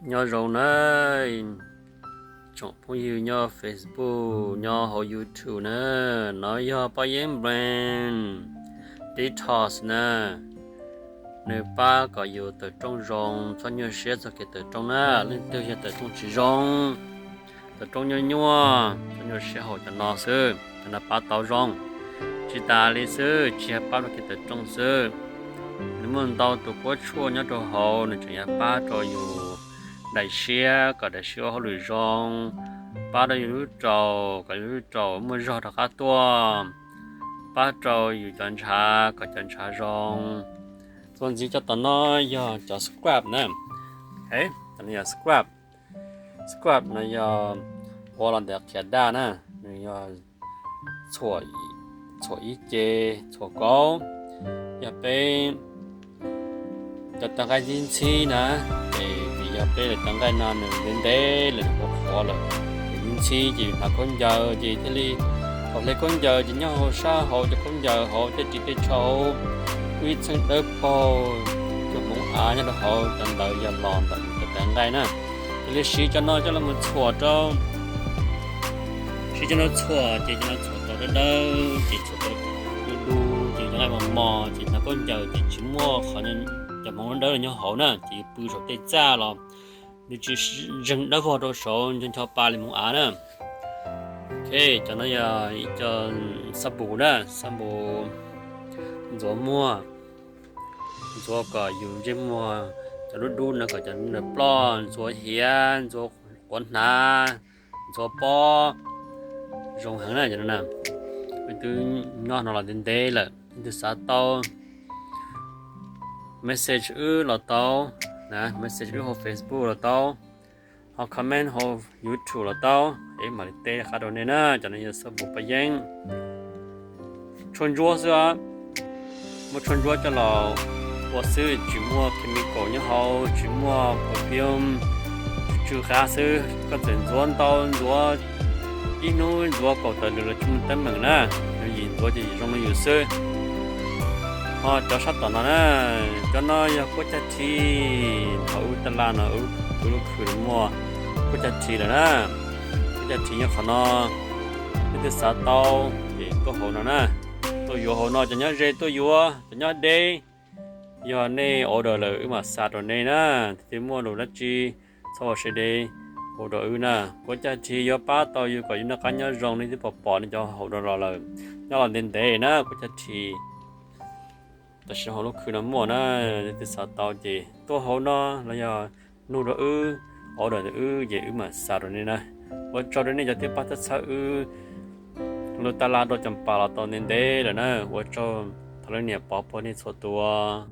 Nyob zoo na, tsoom phooj ywg nyob Facebook, nyob hauv YouTube na, no yog Paj Yeeb Brand Detox na. Nws pab kom yus tawm rooj zoo, txhob nyuaj siab txog kev tawm rooj na. Leej twg yog tawm rooj tsis zoo, tawm rooj nyuaj nyuaj, txhob nyuaj siab haus cov no xwb, cov no pab tau zoo. Tsis tas li xwb, tsis yog pab rau kev tawm rooj xwb, nws muaj ntau tus kuab tshuaj nyob rau hauv, nws tseem yuav pab rau yus daim siab kom daim siab ua hauj lwm zoo, pab rau yus lub raum kom yus lub raum muaj zog rov qab tuaj, pab rau yus cov ntshav kom cov ntshav zoo. Txuas ntxiv cov tom no yog cov scrub na. Cov no yog scrub. Scrub no yog ua los ntawm qhiav daj na, nws yog txhuam ib ce, txhuam kauv. Yog peb cov tawv nqaij ntxhib ntxhib na, es vim yog peb lawv tawv nqaij no nws ntev ntev lawm, nws qhuav qhuav lawm, ces ntxhib ntxhib ces yus hnav khaub ncaws ces thiaj li, thaum hle khaub ncaws ces nyob hauv sab hauv cov khaub ncaws hauv tej ris tej tshauv, ib txheej dawb paug, cov hmoov av nyob rau hauv cov ntawd yog los ntawm yus cov tawv nqaij na. Ces li siv cov no coj los mus txhuam rau, siv cov no txhuam ces cov no txhuam tau dawb dawb ces txhuam tau du du ces cov nqaij mos mos ces hnav khaub ncaws ces tsis muaj qhov cov hmoov dawb dawb los nyob hauv na, ces yus pw saum tej txaj los nws tsis zeeg dawb vog rau saud ncho ncho pa li hmoov av na. Ok, cov no yog ib co xab npum na, xab npum ntxuav muag, ntxuav kom yus ntsej muag cov dub dub no kom cov ploj, ntxuav hiav, ntxuav quav hnav, ntxuav pob, zoo heev na cov no na. Wb twb nyob no los ntev ntev lawm, leej twg xav tau message wb los tau, message wb hauv Facebook los tau, ho comment hauv YouTube los tau, es mam li teb qab rau nej na. Cov no yog xab npum Paj Yeeb, tshuaj ntsuab xwb os. Muaj tshuaj ntsuab coj los ua xwb, tsis muaj chemical nyob hauv, tsis muaj perfume, tsw tsw qab xwb. Koj txawm ntxuav ntau ntxuav, ib hnub ntxuav kaum tawm lwm los tsis muaj teeb meem na, yus yim ntxuav ces yim zoo li yus xwb. Ho cov sab tom no na, cov no yog kuab cag rhis, thaum wb taj laj no wb lub khw no muaj kuab cag rhis lawm na. Kuab cag rhis nyob qhov no, leej twg xav tau ces tuaj hauv no na, tuaj yuav hauv no, cov nyob ze tuaj yuav, cov nyob deb yog nej order lawm wb mam xa rau nej na. Leej twg muaj lus dab tsi txhob ua siab deb, order wb na. Kuab cag rhis yuav pab tau yus kom yus noj qab nyob zoo li twb pom pom nej cov hauv no los lawm, nyob los ntev ntev na kuab cag rhis. Tam sim no hauv lub khw no muaj na, leej twg xav tau ces tuaj hauv no los yog nug rau wb, order ntawm wb ces wb mam xa rau nej na. Ua tsaug rau nej cov twb pab txhawb wb lub taj laj rau cov pas los tau ntev ntev lawm na. Ua tsaug, thov leej niam pov puag nej txhua tus.